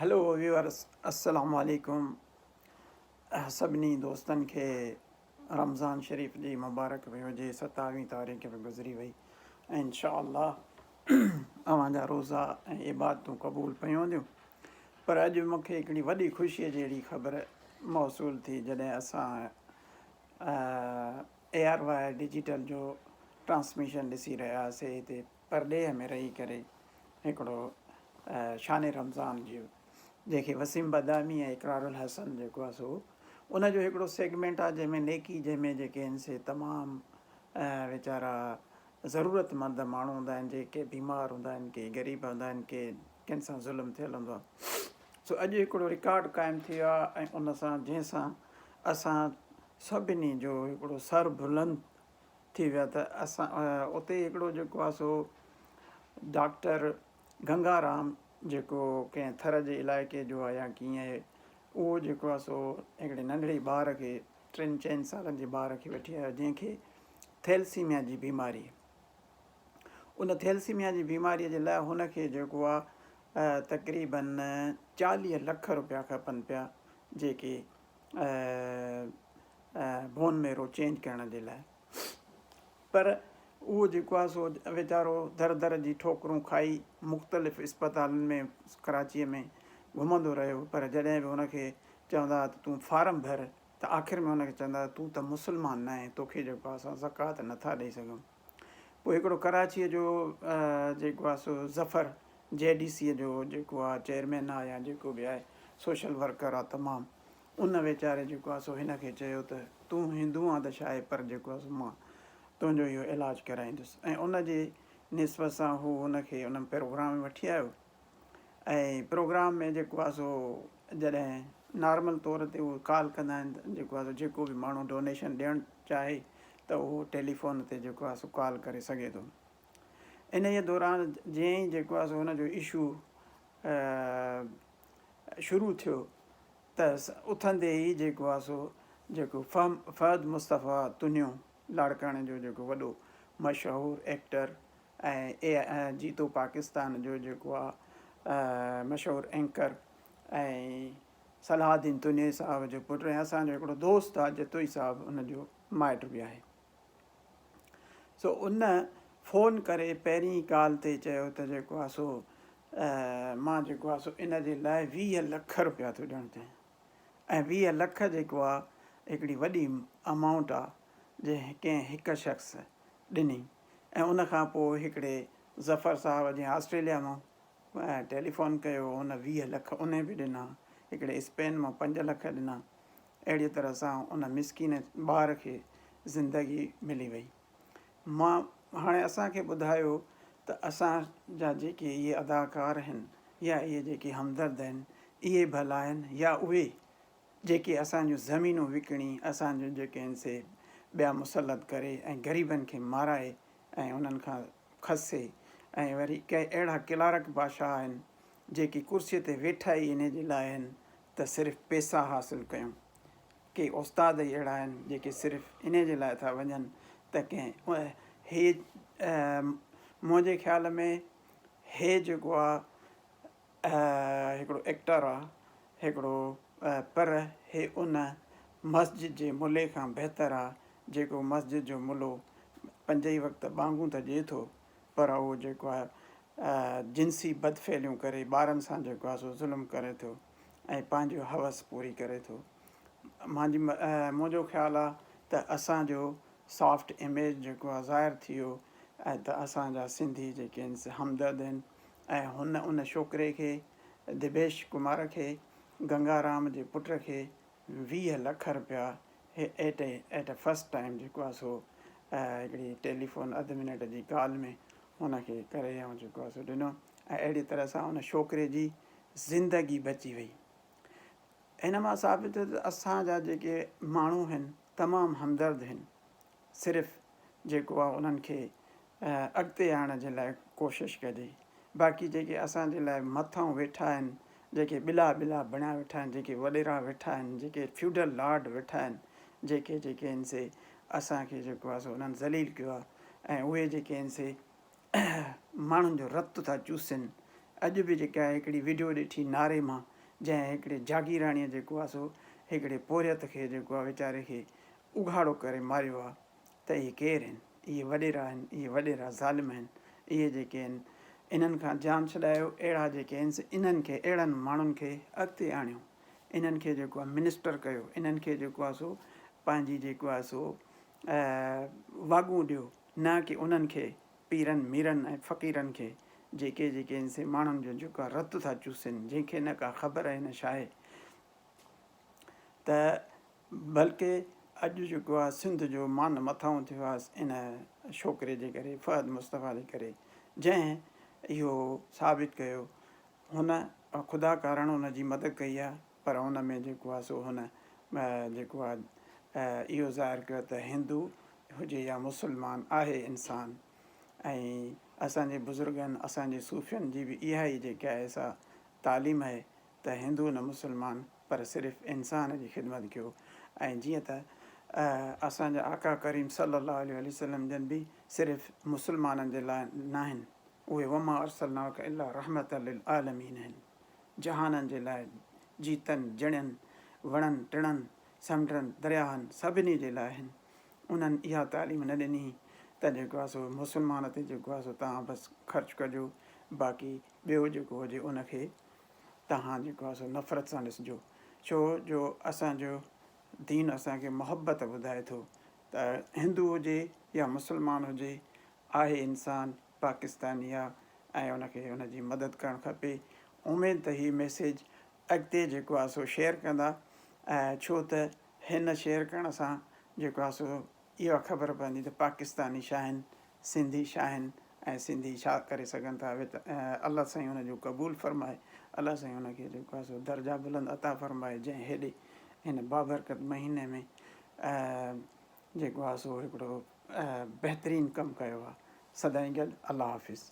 Hello viewers السلام عليڪم سڀني دوستن کي رمضان شريف جي مبارڪ به هجي ستاويهين تاريخ به گذري وئي ۽ انشاء الله اوهان جا روزا ۽ عبادتون قبول پيون هونديون پر اڄ مون کي هڪڙي وڏي خوشيء جهڙي خبر موصول ٿي جڏهن اسان اي آر واء ڊجيٽل جو ٽرانسميشن ڏسي رهيا هئاسي هتي پرڏيهه ۾ رهي ڪري هڪڙو شان رمضان جو جنهن کي وسيم بادامي ۽ اقرار الحسن جيڪو آهي سو ان جو هڪڙو سيگمينٽ آهي جنهن ۾ نيڪي جنهن ۾ جيڪي آهن سي تمام ويچارا ضرورت مند ماڻهو هوندا آهن جيڪي بيمار هوندا آهن ڪي غريب هوندا آهن ڪي ڪن سان ظلم ٿيل هوندو آهي سو اڄ هڪڙو رڪارڊ قائم ٿي ويو آهي ۽ ان سان جنهن سان اسان سڀني جو هڪڙو سر بلند ٿي ويا ته اسان اتي هڪڙو جيڪو آهي سو ڊاڪٽر گنگا رام جيڪو ڪنهن ٿر جي علائقي جو آهي يا ڪيئن آهي اهو جيڪو آهي سو هڪڙي ننڍڙي ٻار کي ٽن چئن سالن جي ٻار کي وٺي آيو جنهن کي ٿيلسيميا جي بيماري ان ٿيلسيميا جي بيماري جي لاء هن کي جيڪو آهي تقريبن 40 لک روپيا کپن پيا جيڪي بون ميرو چينج ڪرڻ جي لاء پر اهو جيڪو آهي سو ويچارو در در جي ٺوڪرون کائي مختلف اسپتالن ۾ ڪراچيء ۾ گهمندو رهيو پر جڏهن به هن کي چوندا هئا ته تون فارم ڀر ته آخر ۾ هن کي چوندا هئا تون ته مسلمان نه آهين توکي جيڪو آهي اسان زڪوات نٿا ڏئي سگهون پوء هڪڙو ڪراچيء جو جيڪو آهي سو ظفر جي ڊي سيء جو جيڪو آهي چيئرمين آهي يا جيڪو به آهي سوشل ورڪر آهي تمام ان ويچاري جيڪو آهي سو هن کي چيو ته تون هندو آن ته ڇا آهي پر جيڪو آهي سو مان تنهنجو اهو علاج ڪرائيندس ۽ ان جي نسبت سان هو هن کي ان پروگرام ۾ وٺي آيو ۽ پروگرام ۾ جيڪو آهي سو جڏهن نارمل طور تي هو ڪال ڪندا آهن ته جيڪو آهي سو جيڪو به ماڻهو ڊونيشن ڏيڻ چاهي ته اهو ٽيليفون تي جيڪو آهي سو ڪال ڪري سگهي ٿو انهيء دوران جيئن ئي جيڪو آهي سو هن جو اشو شروع ٿيو ته اٿندي ئي جيڪو آ سو جيڪو فهد مصطفيٰ تنيو لاڙڪاڻي جو جيڪو وڏو مشهور ايڪٽر ۽ اي جيتو پاڪستان جو جيڪو آ مشهور اينڪر ۽ صلاح الدين تنيي صاحب جو پٽ ۽ اسان جو هڪڙو دوست آ جتوئي صاحب ان جو مائٽ به آهي سو ان فون ڪري پهرين ڪال تي چيو ته جيڪو آ سو مان جيڪو آ سو ان جي لاء 20 لک روپيا ٿو ڏيڻ چاهيان ۽ 20 لک جيڪو آ هڪڙي وڏي امائونٽ آ جنهن ڪنهن هڪ شخص ڏني ۽ ان کان پوء هڪڙي ظفر صاحب جنهن آسٽريليا مان ٽيليفون ڪيو ان 20 لک ان به ڏنا هڪڙي اسپين مان 5 لک ڏنا اهڙيء طرح سان ان مسڪين ٻار کي زندگي ملي وئي. مان هاڻي اسان کي ٻڌايو ته اسان جا جيڪي اهي اداڪار آهن يا اهي جيڪي همدرد آهن اهي ڀلا آهن يا اهي جيڪي اسان جون زمينون وڪڻي اسان جون جيڪي آهن سي ٻيا مسلط ڪري ۽ غريبن کي مارائي ۽ انهن کان کسي ۽ وري ڪي اهڙا ڪلارڪ بادشاهه آهن جيڪي ڪرسي تي ويٺا ئي انهي جي لاء آهن ته صرف پيسا حاصل ڪيون. ڪي استاد ئي اهڙا آهن جيڪي صرف انهي جي لاء ٿا وڃن ته ڪنهن هي منهنجي خيال ۾ هي جيڪو آ هڪڙو ايڪٽر آ هڪڙو پر هي ان مسجد جي ملي کان بهتر آ جيڪو مسجد جو ملو پنج ئي وقت ٻانگون ته ڏئي ٿو پر اهو جيڪو آهي جنسي بدفعليون ڪري ٻارن سان جيڪو آهي سو ظلم ڪري ٿو ۽ پنهنجو حوس پوري ڪري ٿو. مانجي منهنجو خيال آهي ته اسان جو سافٽ اميج جيڪو آهي ظاهر ٿي ويو ۽ ته اسان جا سنڌي جيڪي آهن سي همدرد آهن ۽ هن ان ڇوڪري کي دبيش ڪمار کي گنگا رام جي پٽ کي 20 لک رپيا at a at a first time جيڪو آهي سو هڪڙي ٽيليفون اڌ منٽ جي ڪال ۾ هن کي ڪري ۽ جيڪو آهي سو ڏنو ۽ اهڙي طرح سان ان ڇوڪري جي زندگي بچي وئي. هن مان ثابت ٿيو ته اسان جا جيڪي ماڻهو آهن تمام همدرد آهن صرف جيڪو آهي انهن کي اڳتي آڻڻ جي لاء ڪوشش ڪجي باقي جيڪي اسان جي لاء مٿان ويٺا آهن جيڪي ٻلا ٻلا بڻيا ويٺا آهن جيڪي وڏيرا ويٺا آهن جيڪي فيوڊل لارڊ ويٺا آهن جيڪي جيڪي آهن سي اسان کي جيڪو آهي سو انهن ذليل ڪيو آهي ۽ اهي جيڪي آهن سي ماڻهن جو رت ٿا چوسين اڄ به جيڪا هڪڙي وڊيو ڏٺي ناري مان جنهن هڪڙي جاگيراڻيء جيڪو آ سو هڪڙي پورهيت کي جيڪو آ ويچاري کي اگهاڙو ڪري ماريو آ ته اهي ڪير آهن؟ اهي وڏيرا آهن، اهي وڏيرا ظالم آهن، اهي جيڪي آهن انهن کان جان ڇڏايو، اهڙا جيڪي آهن سي انهن کي اهڙن ماڻهن کي اڳتي آڻيو، انهن کي جيڪو آ منسٽر ڪيو، انهن کي جيڪو آ سو پنهنجي جيڪو آ سو واڳون ڏيو، نه ڪي انهن کي پيرن ميرن ۽ فقيرن کي جيڪي جيڪي آهن سي ماڻهن جو جيڪو آ رت ٿا چوسين، جنهن کي نه ڪا خبر آهي نه شاهي ته بلڪه اڄ جيڪو آ سنڌ جو مان مٿانهون ٿيو آ ان ڇوڪري جي ڪري فهد مصطفيٰ جي ڪري جنهن اهو ثابت ڪيو هن خدا ڪارڻ ان جي مدد ڪئي آ پر ان ۾ جيڪو آ سو هن جيڪو آ اهو ظاهر ڪيو ته هندو هجي يا مسلمان آهي انسان ۽ اسان جي بزرگن اسان جي صوفين جي به اها ئي جيڪا آهي سا تعليم آهي ته هندو نه مسلمان پر صرف انسان جي خدمت ڪيو ۽ جيئن ته اسان جا آقا ڪريم صلي الله عليه واٰله وسلم جن به صرف مسلمانن جي لاء ناهن اهي وما ارسلناک الا رحمة للعالمين آهن جهانن جي لاء جيتن جڻين وڻن ٽڻن سمنڊن درياهن سڀني جي لاء آهن انهن اها تعليم نه ڏني ته جيڪو آهي سو مسلمان تي جيڪو آهي سو توهان بس خرچ ڪجو باقي ٻيو جيڪو هجي ان کي توهان جيڪو آهي سو نفرت سان ڏسجو ڇو جو اسان جو دين اسان کي محبت ٻڌائي ٿو ته هندو هجي يا مسلمان هجي آهي انسان پاڪستاني آ ۽ ان کي ان جي مدد ڪرڻ کپي اميد ته هي ميسيج اڳتي جيڪو آهي سو شيئر ڪندا ڇو ته هن شيئر ڪرڻ سان جيڪو آهي سو اها خبر پوندي ته پاڪستاني شاهين سنڌي شاهين ۽ سنڌي ڇا ڪري سگهن ٿا الله سائين ان جو قبول فرمائي الله سائين ان کي جيڪو آهي سو درجا بلند عطا فرمائي جنهن هيڏي هن بابرڪت مهيني ۾ جيڪو آهي سو هڪڙو بهترين ڪم ڪيو آهي سدائين گڏ الله حافظ.